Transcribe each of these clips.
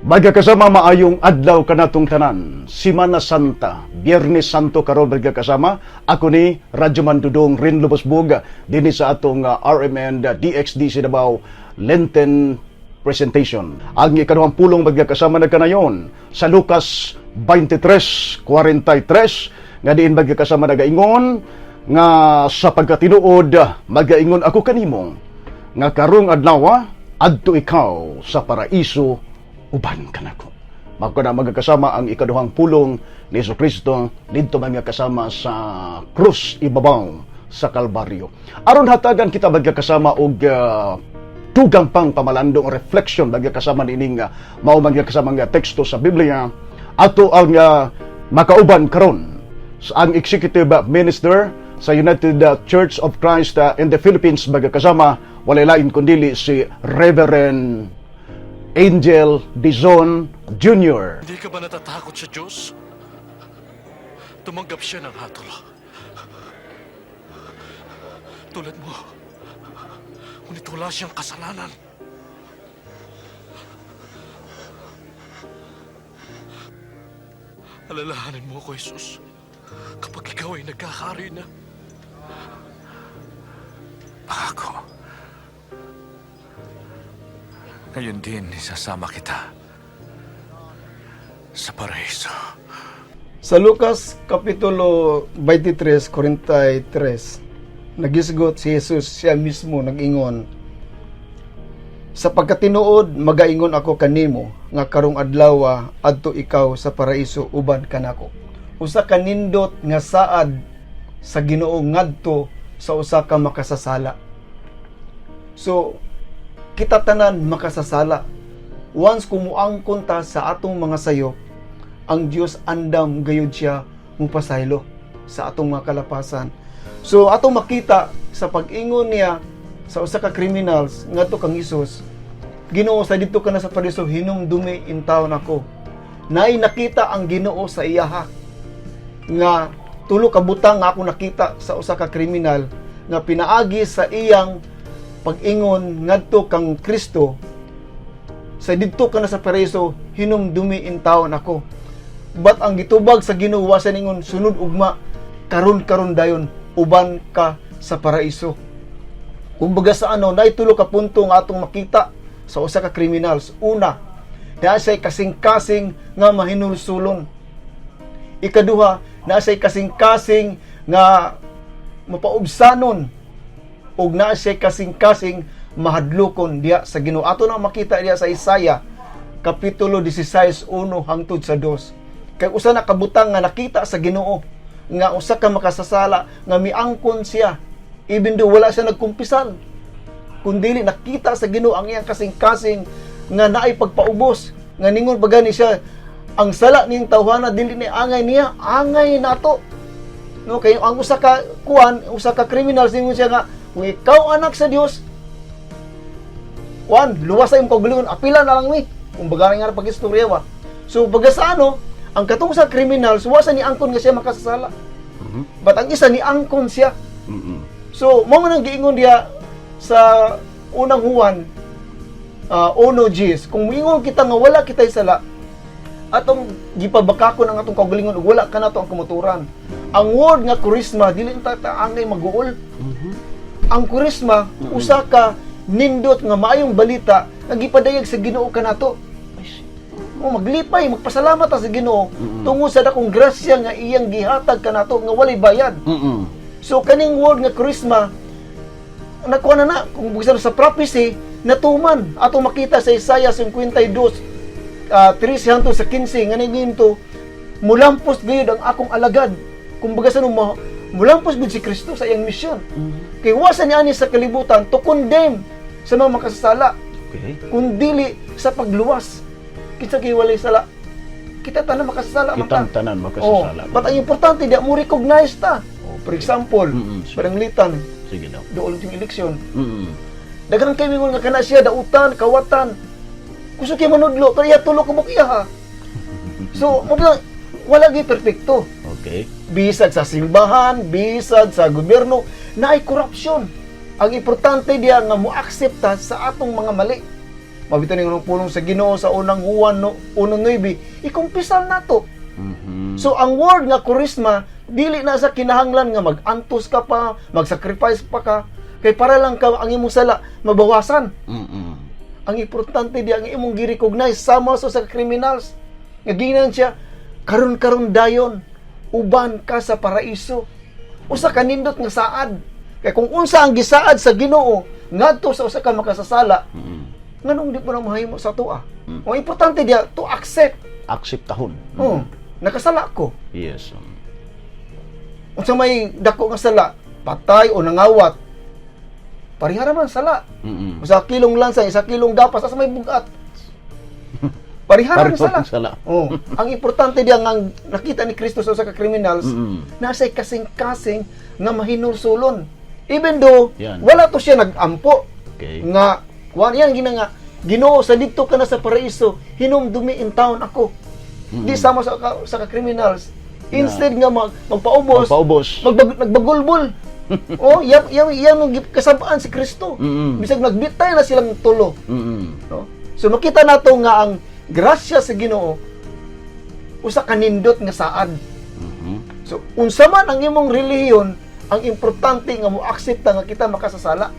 Magkakasama, maayong adlaw kanatong tanan. Simana Santa, Biyernes Santo karon, magkakasama. Ako ni Radyo Mandudong Rin Lubosbog dinhi sa atong RMN DXDC Davao Lenten presentation. Ang ikaduhang pulong, magkakasama, nagkanayon sa Lucas 23:43 nga diin, magkakasama, nagaingon nga sa pagkatinuod magaingon ako kanimo nga karong adlaw adto ikaw sa paraiso uban kanako. Mao na, magkakasama, ang ikaduhang pulong ni Hesus Kristo didto, mga kasama, sa krus ibabaw sa Kalbaryo. Aron hatagan kita, magkakasama, og tugang pang pamalandong reflection, magkakasama, niining mao, magkakasama, nga teksto sa Biblia, ato ang makauban karon sa ang Executive Minister sa United Church of Christ in the Philippines, magkakasama, walay lain kundili si Reverend Angel Dizon Jr. Hindi ka ba natatakot sa Diyos? Tumanggap siya ng hatol. Tulad mo. Ngunit wala siyang kasalanan. Alalahanin mo ko, Jesus, kapag ikaw ay nagkakari na. Pangako. Ngayon din, isasama kita sa paraiso. Sa Lucas Kapitulo 23:43, nagisgot si Jesus, siya mismo nag-ingon, "Sa pagkatinuod magaingon ako kanimo nga karong adlaw adto ikaw sa paraiso uban kanako." Usa ka nindot nga saad sa Ginoo ngadto sa usa ka makasasala. So kita tanan makasasala. Once kumuangkon ta sa atong mga sayop, ang Dios andam gayud siya mupasaylo sa atong mga kalapasan. So atong makita sa pag-ingon niya sa usa ka criminals ngadto kang Hesus, "Ginoo, sa didto ka na sa paraiso, hinumdumi intawon ako." Naay nakita ang Ginoo sa iyaha nga tulo ka butang nga ako nakita sa usa ka kriminal nga pinaagi sa iyang pag-ingon ngadto kang Kristo, "Sa didto ka na sa paraiso, hinumdumi intawon ako." But ang gitubag sa Ginoo, wa siya ningon sunod ugma, karon karon dayon uban ka sa paraiso. Kumbaga sa ano, naay tulo ka punto nga atong makita sa usa ka criminals. Una, naa siya'y kasing-kasing nga mahinulsulon. Ikaduha, naa siya'y kasing-kasing nga mapaubsanon ug naa siya'y kasing-kasing mahadlokon diya sa Ginoo. Ato na makita diya sa Isaiah Kapitulo 16:1 hangtod sa 2. Kay usa na kabutang nga nakita sa Ginoo nga usa ka makasasala nga miangkon siya even though wala siya nagkumpisal, kundili nakita sa Ginoo ang iyang kasing-kasing nga naay pagpaubos, nga ningon pa gani siya, ang sala ning tawhana dili ni angay niya, angay nato, no? Kay ang usa ka kuan, usa ka criminal, ningon siya nga, "Kung ikaw anak sa Dios, kuan, luwas sa imong kaugalingon, apila na lang mi." Kumbaga nga pag-istorya ba. So baga sa ano, ang katong sa criminals, wa sa ni angkon nga siya makasasala, but ang isa ni angkon siya. So mao man ang giingon diya sa Unang Juan 1:10, kung moingon kita nga wala kitay sala, atong gipabakakon ang atong kaugalingon ug wala kanato ang kamatuoran. Ang word nga charisma, dili ta angay maguol. Ang charisma, usa ka nindot nga maayong balita nga gipadayag sa Ginoo kanato. O maglipay, magpasalamat ta sa Ginoo tungod sa dakong grasya nga iyang gihatag kanato nga walay bayad. So kaning word nga charisma, nakuha na na kung buksan sa prophecy, natuman. Ato makita sa Isaiah 52 3 hangtod sa 15 nga ninginto, "Mulampos gayud ang akong alagad." Kumbaga sa no, mulampos gud si Kristo sa iyang misyon. Kay wa sa niani sa kalibutan to condemn sa mga makasasala, kundili sa pagluwas. Kinsa kay walay sala? Kita tanan makasasala man ta. Kitang tanan makasasala. Oh, but ang importante diya, mo recognize ta. For example, paranglitan, Sige daw. Dool yung eleksyon. Daghan kay mingon nga kana siya dautan, kawatan. Gusto kay manudlo, pero iya tulo ka iya ha. So, mo ba, wala gyud perpekto. Bisag sa simbahan, bisag sa gobyerno, naay corruption. Ang importante diya nga mo accept ta sa atong mga mali. Mabito ni ang pulong sa Ginoo sa unang Juan no, 1:9, ikumpisal nato. So ang word nga Kurisma dili na sa kinahanglan nga mag-antos ka pa, mag-sacrifice pa ka kay para lang ka ang imong sala mabawasan. Ang importante di ang imong gi-recognize sama sa criminals. Nga ginan siya karon-karon dayon uban ka sa paraiso. Usa ka nindot nga saad. Kay kung unsa ang gisaad sa Ginoo ngadto sa usa ka makasasala, nganong di mo na mahimo sa atoa? Ang importante diya to accept. Akseptahon. Oh, nakasala ko. Unsa may dako nga sala, patay o nangawat, pareha ra man sala. Usa kilong lansang, 1 kilong gapas, asa may bugat? Pareha ra man Pareho sala. ang sala. Oh, ang importante diya nga ang nakita ni Kristo sa usa ka criminals, nasa kasing-kasing nga mahinulsulon. Even though wala to siya nagampo nga kuan yan gina nga Ginoo, sa didto ka na sa paraiso, hinumdumi in town ako. Di sama sa ka criminals. Instead nga magpaubos, Magpaubos. Nagbagulbol. Oh, yam yam yan ang kasabaan si Kristo. Bisag nagbitay na silang tulo. No? So makita nato nga ang grasya sa Ginoo usa ka nindot nga saad. So unsa man ang imong relihiyon, ang importante nga mo accept nga kita makasasala,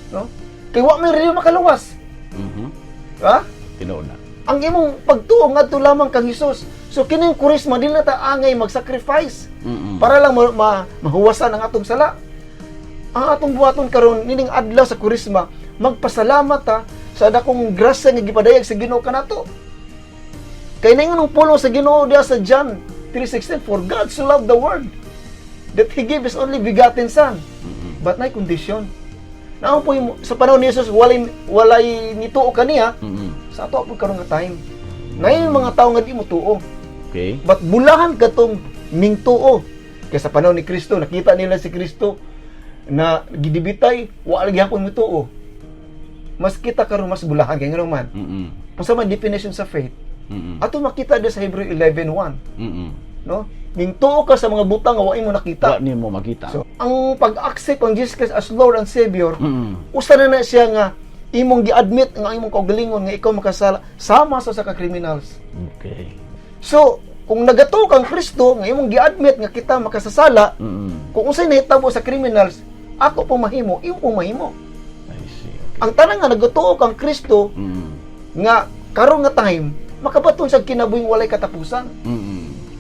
no? Kay wa may relihiyon makaluwas. Ha? Tinuod na. Ang imong pagtuo ngadto lamang kang Hesus. So kining Kurisma dili na ta angay mag-sacrifice para lang mahuwasan ang atong sala. Ang atong buhaton karon nining adlaw sa Kurisma, magpasalamat ta sa dakong grasya nga gipadayag sa Ginoo kanato. Kay ningon ang pulong sa Ginoo diha sa John 3:16, "For God so loved the world that He gave His only begotten Son." But nay kondisyon. Naon po yung, sa panahon ni Jesus walay nituo kaniya, sa ato po karon nga time. Nay mga tawo nga di mo tuo. But bulahan katong mingtuo. Kaya sa panahon ni Kristo, nakita nila si Kristo na gidibitay, wa lagi hapon mituo. Mas kita karon mas bulahan kay ngano man. Unsa man definition sa faith? Ato makita di sa Hebrew 11:1, no? Mingtuo ka sa mga butang nga wa imo nakita. Wa nimo makita. So, ang pag-accept ang Jesus Christ as Lord and Savior, usa na na siya nga imong gi-admit nga ang imong kaugalingon nga ikaw makasala sama sa ka criminals. So, kung nagatuo kang Kristo nga imong gi-admit nga kita makasasala, kung unsay nahitabo sa criminals, ako po mahimo, imo po mahimo. I see. Okay. Ang tanan nga nagatuo kang Kristo nga karon nga time makabaton sa kinabuhing walay katapusan,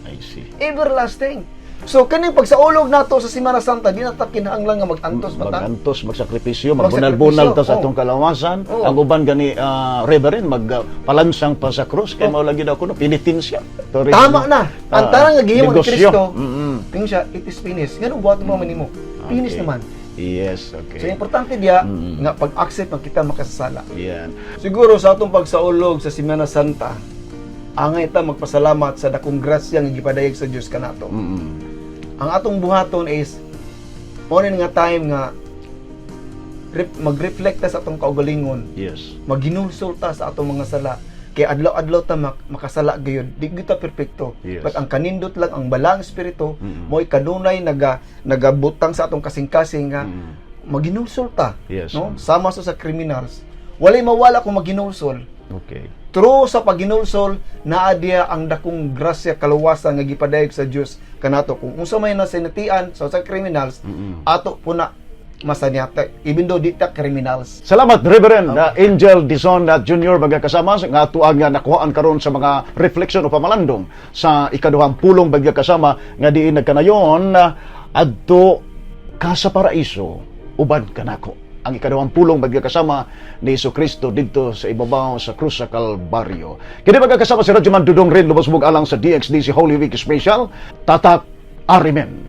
I see. Everlasting. So kining pagsaulog nato sa Semana Santa, di na ta kinahanglan nga mag-antos pa ta. Magantos, magsakripisyo, magbunal-bunal ta sa Magsakripisyo, atong kalawasan. Ang uban gani, reverend, magpalansang pa sa krus kay mao lagi daw kuno penitensya. Tourism. Tama na. Ang tanan nga gihimo ni Negosyo. Kristo, tingin siya, "It is finished." Ngano buhat mo man nimo? Finish naman. So importante diya nga pag-accept ang kita makasasala. Siguro sa atong pagsaulog sa Semana Santa, angay ta magpasalamat sa dakong grasya nga gipadayag sa Dios kanato. Ang atong buhaton is mao ni nga time nga mag-reflect ta sa atong kaugalingon, maghinulsol ta sa atong mga sala. Kay adlaw-adlaw ta makasala gayud, di gyud ta perpekto. But ang kanindot lang ang Balaang Espiritu, mo'y kanunay nagabutang sa atong kasing-kasing nga maghinulsol ta, no? Sama sa criminals, walay mawala kung maghinulsol. True sa paghinulsol, naa diya ang dakong grasya kaluwasan nga gipadayag sa Dios kanato. Kung unsa may nasinatian sa criminals, ato po na masanyata even though di ta criminals. Salamat, Reverend Angel Dizon Jr., mga kasama nga atuang nga nakuhaan karon sa mga reflection o pamalandong sa ikaduhang pulong, bagya kasama, nga diin nagkanayon adto ka sa paraiso uban kanako. Ang ikaduhang pulong, bagya kasama, ni Hesus Kristo didto sa ibabaw sa krus sa Kalbaryo. Kini, mga kasama, si Radyo Man Dudong Rin Lubosbog alang sa DXDC Holy Week Special. Tatak Arimen.